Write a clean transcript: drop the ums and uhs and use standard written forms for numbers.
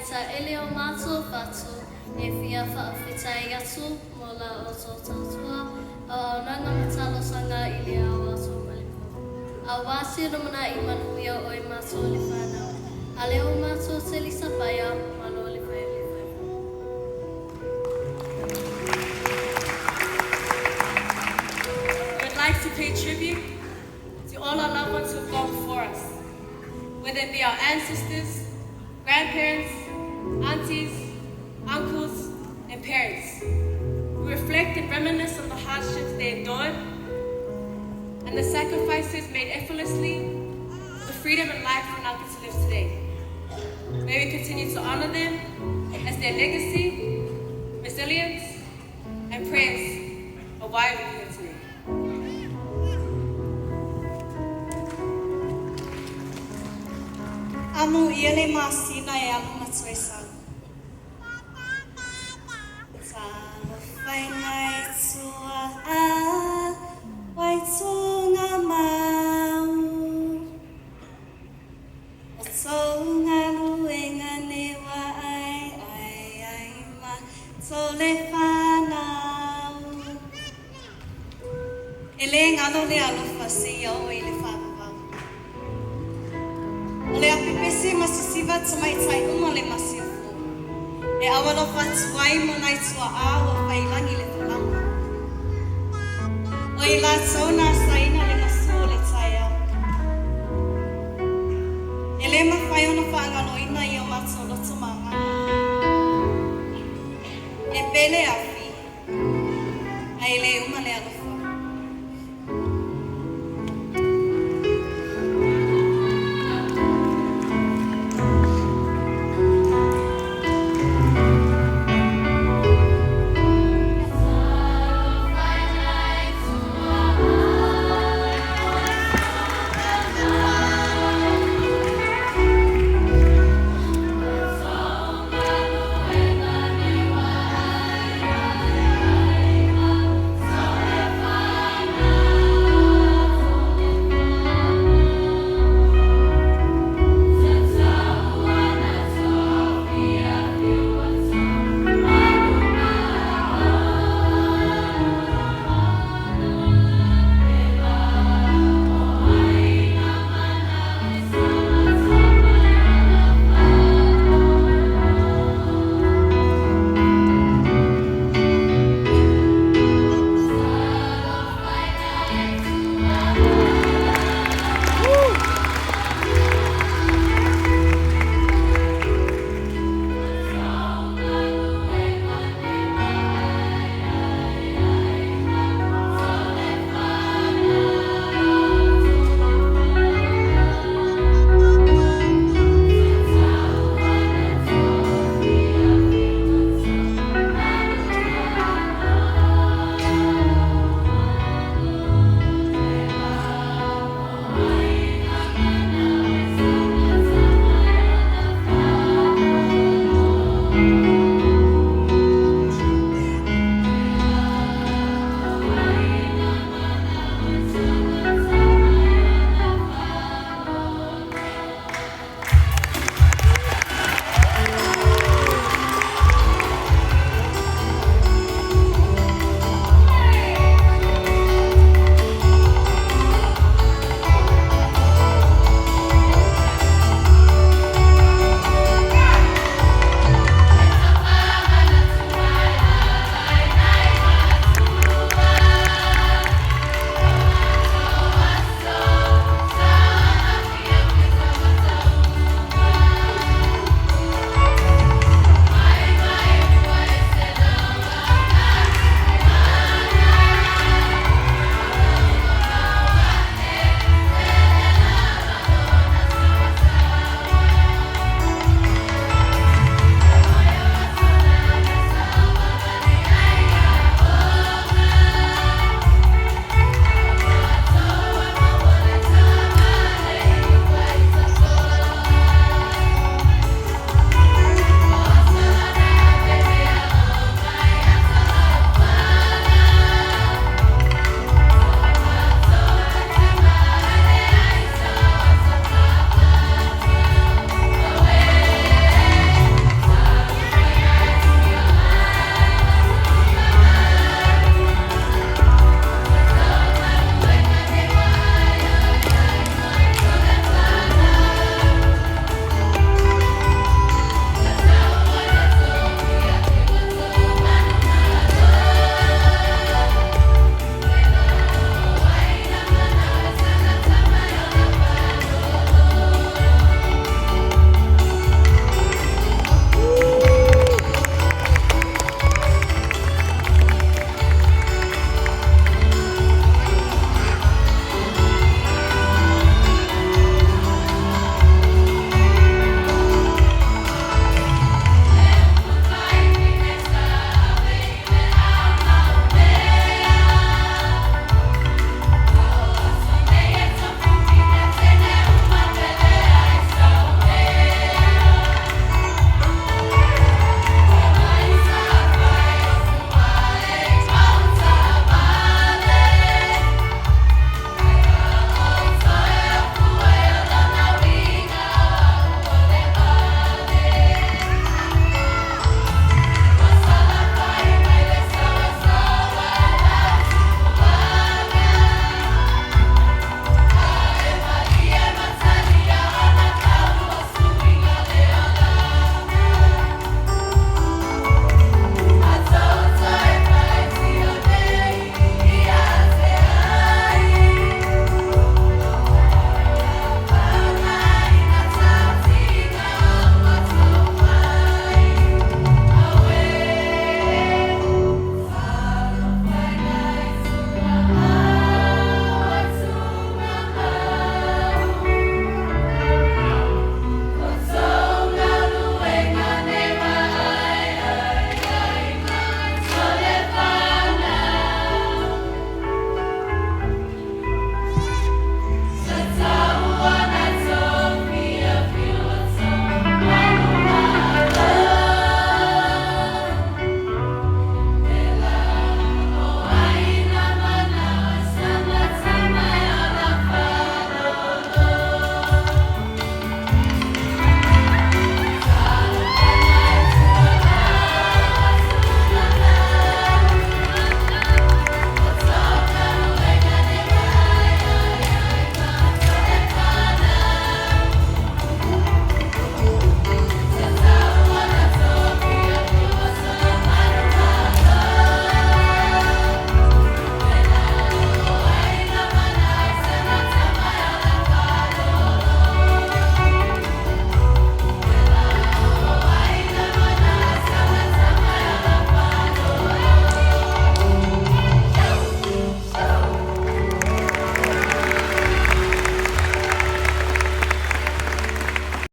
taele o matou fatu, e fia faafetai atu mo la outou tautua, auaunaga ma talosaga i le ao aso ma le po. Aua se lumanai manuia o i matou le fanau, a le o matou Selisa Paia, malo le fai o le faiva. We would like to pay tribute to all our loved ones who have gone before us, whether it be our ancestors, grandparents, aunties, uncles, and parents. We reflect and reminisce on the hardships they endured and the sacrifices made effortlessly for the freedom and life we now get to live today. May we continue to honor them as their legacy, resilience, and prayers are why we're here today. Amo ia le masina e alu ma toe sau. Talofa e nai tuaa wai tunga mau. O tou galuega ne wa ai ai ai ma tou le fanau. E le galo le alofa seia oo i le faavavau. O le apepese ma sisiva tamaitai uma o le Masiofo, e aualofa atu ai mo nai tuaa ua fai lagi le folauga. O i latou na asaina le gasu o le taeao. E le mafai ona faagaloina i o matou loto ma agaga. E pele afi, ae le uma le alofa.